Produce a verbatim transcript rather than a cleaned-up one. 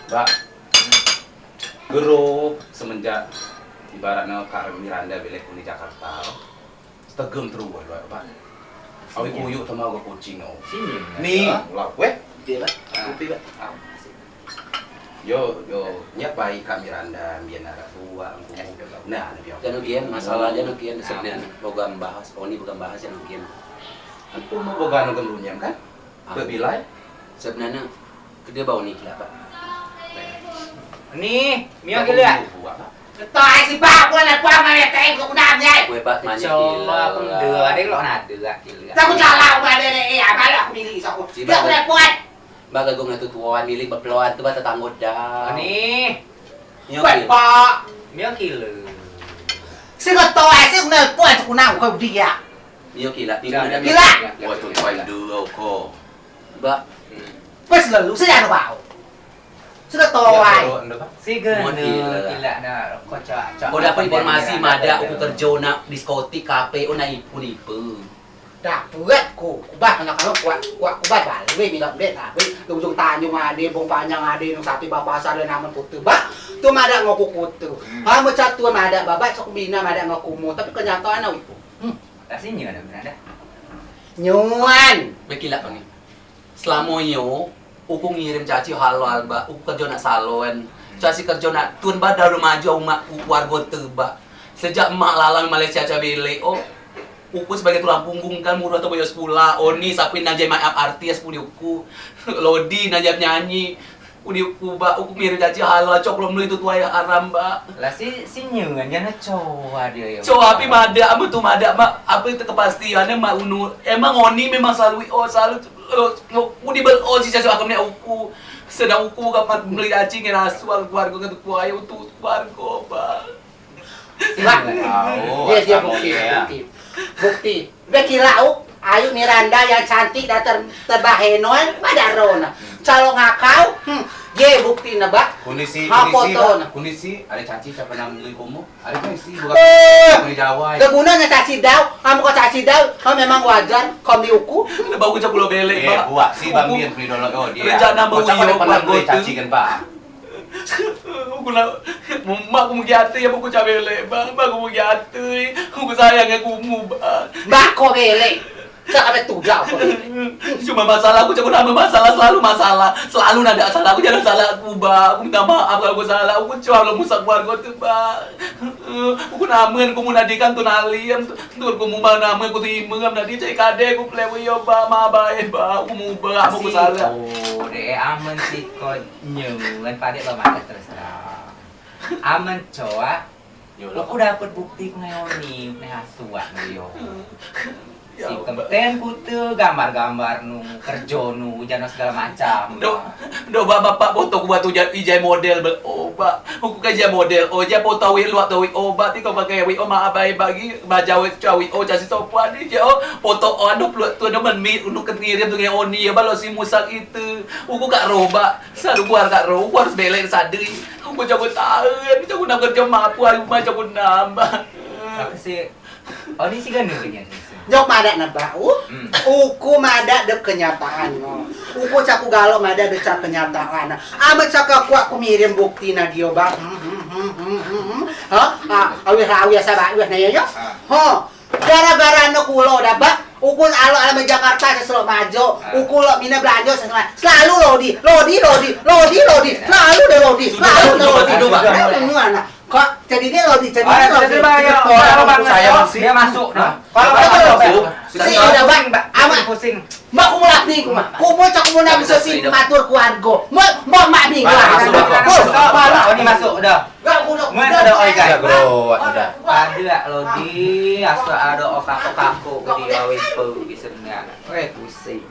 Ba, gero semenjak ibaratne Kak Miranda belek kunei Jakarta, setegem terus, Ba. Awei kuyuk temau ke Kucing, o. Sini. Ni, ulau, weh. Dia, Ba. Kopi, Ba. Yo, yo, nyak baik Kak Miranda, mbin arak buak, angku. Nah, jano gen, masalah jano gen, sebenea bogoa bahas, Oni bogoa bahas jano gen. Angku mau bogoa no gen lunyem, kan? Bebilai? Sebenea, kedua ba Oni kilak, Ba. Ni, mio kilak. Ketai si Ba, buan aku ama ya, kain kau kunam ya. Kue Ba, manya kilak. Coba aku nde, ada lo nade gak kilak. Aku salah, aku ada deh, ya, balik aku milih, so aku. Tidak, aku repot. Ba gagung ngetu tuan milik bepeloan tu ba tetanggo da. Ni. Mio kilak. Mio kilak. Si ketua si nelpon si kunang ko dia. Mio kilak, mio kilak. Kilak. Wah, tu tuan dua ko. Ba. Pas lalu saya anu bau. Si ketua. Si geno kilak na kocak. Ko dapat informasi madeak uku kerjo nak diskotik, kafe, o nak ipu-ipu. Dapet ku, ku ba, kalau, kalau kuat, kuat ku ba, balui milau dek, tapi ujung Tanjung ade, Bong Panjang ade, nung sapi ba pasar le namen kute ba, tu madeak ngen uku kute. Ha, mecak tu madeak ba, ba, cok bina madeak ngen uku mu, tapi kenyataan awei ku. Hmm. Lah si nyen ade bina dah. Nyen. Bekilak kami. Selamo yo, uku ngirim caci haloal ba, uku kerjo nak salon. Caci kerjo nak tun ba, dalam maju umak ku wargo te ba. Sejak mak lalang Malaysia coa belek, o. Uku sebagai tulang punggung kan, muruh tau bayar sekula, Oni sapin najai make up artis, pun uku. Lodi najai penyanyi. Udi uku ba, uku ngirim caci haloal, cok belum itu tuai haram ba. Lah si, si nyen, jano coa dio yo. Coa api madeak, amen tu madeak, mak, api tu kepastian, mak unu. Emang Oni memang selalu, o, selalu Lo, lo, udi bel, o, si caci aku ne uku. Sedang uku kapan beli caci ngen asu, keluargo ngen tuku ayo tu keluargo ba. Ba. Dia, dia bukti, bukti. Bukti. Be kilak u, ayu Miranda yang cantik dan ter, terbaheno, ba dak ro ne. Calo ngakau, hmm, ye bukti ne ba. Kondisi, ha, kondisi, foto ne. Kondisi, ade caci siapa nang beli komo? Ade caci, bukan, eh, beli Jawa. Keguno ne caci dau, amen ko caci dau, ko memang wajar ko beli uku. Ba uku cak kulo belek, eh, ba. Buak si bambin beli dolok, o, dia. Rencana ba uyo, caci kan ba. Uku nak, mak ku mugi ati, ya, uku cak belek, ba, mak ku mugi ati, uku sayang ya kumu, ba. Ba ko belek. Cak ame tudak ko. Cuma masalah, uku cak ku namen masalah, selalu masalah, selalu nadeak salah. Uku jano salah uku ba, uku minta maaf kalau uku salah, uku cak lok musak keluargo te ba. Uku namen, uku mu nadikan tun alim, tun uku mu ba namen, uku tu imam nadi cak kade, uku pelek uyo ba, ma bae ba, uku mu ba, uku salah. O, dek amen si ko nyen, padek ba mata terserah. Amen coa, uku dapet bukti ku ngai Oni, ngai asuak ngai yo. Si kemten kute, gambar-gambar nu, kerjo nu, jano segalo macam. Dok, dok, ba, bapak foto ku ba tu ijai model, bel, o, ba. Uku kan ijai model, o, ijai foto awei luak tu awei, o, ba, ti ko pakai awei, o, ma abai bagi, bajau awei, cak awei, o, cak si sopan ni, ijai, o, foto, o, anu, peluk tu, anu, men mi, unu, ke ngirim tu ngai Oni, ya, ba, lok si musak ite. Uku kak ro, ba. Selalu keluar kak ro, uku harus belek sadei. Uku jago taen, jago nam kerjo mapu, ayu ma jago nam. Tapi si, o, ni si ganu nyen. Jok madeak ne ba u. Hmm. Uku madeak de kenyataan no. Uku cak ku galo madeak de cak kenyataan. Amen cak kuat ku mirim bukti ne dio ba. Hmm, hmm, hmm, hmm, hmm, hmm. Ha? Ah, awei, awei, sabar, awei, ne yo. Ah. Ha. Gara-gara ne kulo da ba, uku alo alam Jakarta seselo majo, ah, uku lok mine belanjo seselo, selalu lodi, lodi, lodi, lodi, lodi, selalu de lodi, selalu de lodi. Sudah, sudah, sudah, sudah. Kok jadi dia lodi, jadi dia lodi. Sudah, sudah, sudah. Kalau masuk, dia masuk, nah. Kalau masuk, si udah ba, amat pusing. Mak ku mulak ni ku mak. Ku mau cak ku mau nak bisa si matur keluargo. Mak, mak, mak ni. Mak, masuk, masuk, masuk. Mak, mak. Oh, ni masuk dah. Mun ade oi gai. Ade lodi, asal ade o kako-kako ke di awei pe di sebenea. Oi, pusing.